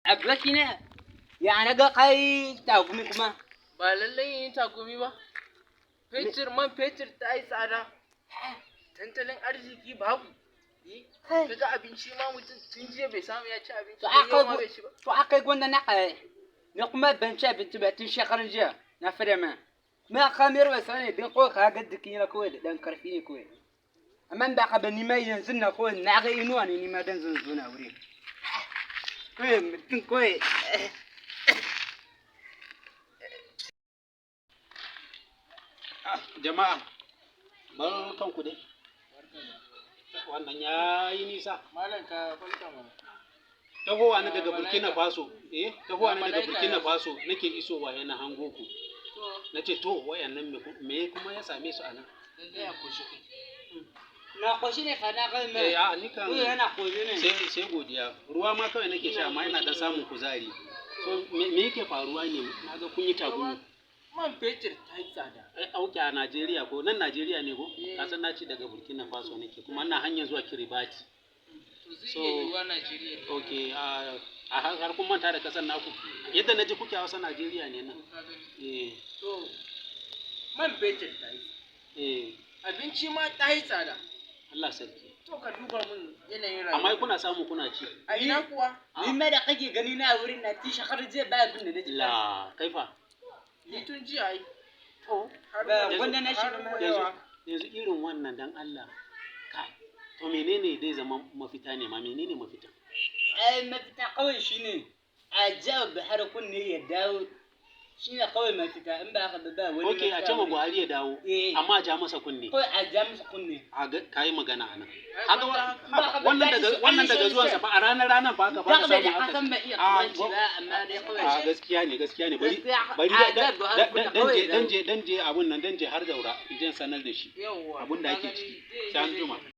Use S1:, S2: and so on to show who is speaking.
S1: Abokina, ya na ga kai tagumi kuma?
S2: Ba lallai yin tagumi ba. Fetur, man fetur ta yi tsada. Tattalin arziki babu. Kaga abinci ma mutum tun jiya bai samu ya ci abinci
S1: To
S2: ba, yau ma
S1: aka
S2: bai ci ba.
S1: To aka gwanda na kai. Ni kuma ban ci abinci ba tun shekaran jiya na fara ma. Ma kamar wasa ne din ko ka ga dukkan yana kawai da dan karfi ne kawai. Amma ba ka ba ni ma yanzu na kawai na ga inuwa ne ni ma dan zan zo na wuri. Kawai mutum kawai.
S3: Ah, jama'a, barkanku dai. Wannan ya yi nisa.
S2: Malam, ka falka mana.
S3: Tahowa na daga
S2: Ga
S3: Burkina
S2: malaika.
S3: Faso, eh, tahowa
S2: Ga
S3: na daga
S2: malaika
S3: Burkina
S2: ya zo.
S3: Faso nake isowa yana hango ku.
S2: To,
S3: Na ce to wayannan me kuma ya same su a nan?
S2: lallai a koshi kai.
S1: Na koshi ne fa na ga mai.
S3: Eh, a ni kan
S1: Kawai yana koshi ne.
S3: sai godiya. Ruwa ma kawai nake sha amma ina dan samun kuzari. So me yake faruwa ne? Na ga kun yi tagumi.
S2: Man fetur ta yi tsada.
S3: Ai, auki a Najeriya ko nan Najeriya ne ko?
S2: Eh.
S3: Ka san na ce daga Burkina Faso nake kuma ina hanyar zuwa Kiribati.
S2: To zai
S3: So-
S2: iya yiwuwa Najeriya ne.
S3: Okay, a har kun manta da kasar naku. Yadda na ji kuke Hausa Najeriya ne nan.
S2: To, ka gani.
S3: Eh,
S2: To, man fetur ta yi.
S3: eh,
S2: Abinci ma ta yi tsada.
S3: Allah sarki.
S2: To, ka duba mun yanayin rayuwa.
S3: Amma kuna samu kuna ci.
S2: A ina kuwa?
S1: Ni ma da kake gani na wurin na tun shekaran jiya ba abin da na ci.
S3: La, kaifa.
S2: Ni tun jiya ai.
S3: To,
S2: Har
S1: Ba,
S2: wa-
S1: wanda na
S2: har
S1: shiga ma-
S2: wa
S3: yanzu
S2: yawa.
S3: yanzu irin wannan dan Allah. Kai. To menene zai zama mafita ne ma, menene mafita?
S1: Ai mafita kawai shine a ja Buhari kunne ya dawo, shine kawai mafita. In ba haka ba, ba wani
S3: Okay, a
S1: mafita
S3: ce ma
S1: wani.
S3: Buhari ya dawo.
S1: Eh.
S3: Amma a ja masa kunne.
S1: Kawai a ja masa kunne.
S3: A ga kai magana anan.
S2: Ai,
S3: Kaga
S2: gwanda haka.
S1: Ba ka ba
S3: wannan
S1: za
S3: daga
S1: shi-
S3: wannan
S1: an
S3: daga
S1: shi
S3: zuwan sa fa a ranar ranar fa aka fara
S1: Da bai
S3: samu
S1: da
S3: aka
S1: kasan ba iya
S3: Ah,
S1: turanci ba, amma dai kawai
S3: a gaskiya ne, gaskiya ne, bari
S1: Gaskiya,
S3: bari
S1: a
S3: da
S1: da Buhari
S3: dan
S1: kawai
S3: je
S1: da-
S3: dan je dan je abun nan dan je har Daura in je in sanar da shi
S2: Yawwa.
S3: abun da
S2: Ka
S3: ake
S2: gani
S3: ciki.
S2: zai
S3: Sai an
S2: zai
S3: juma.
S2: kenan.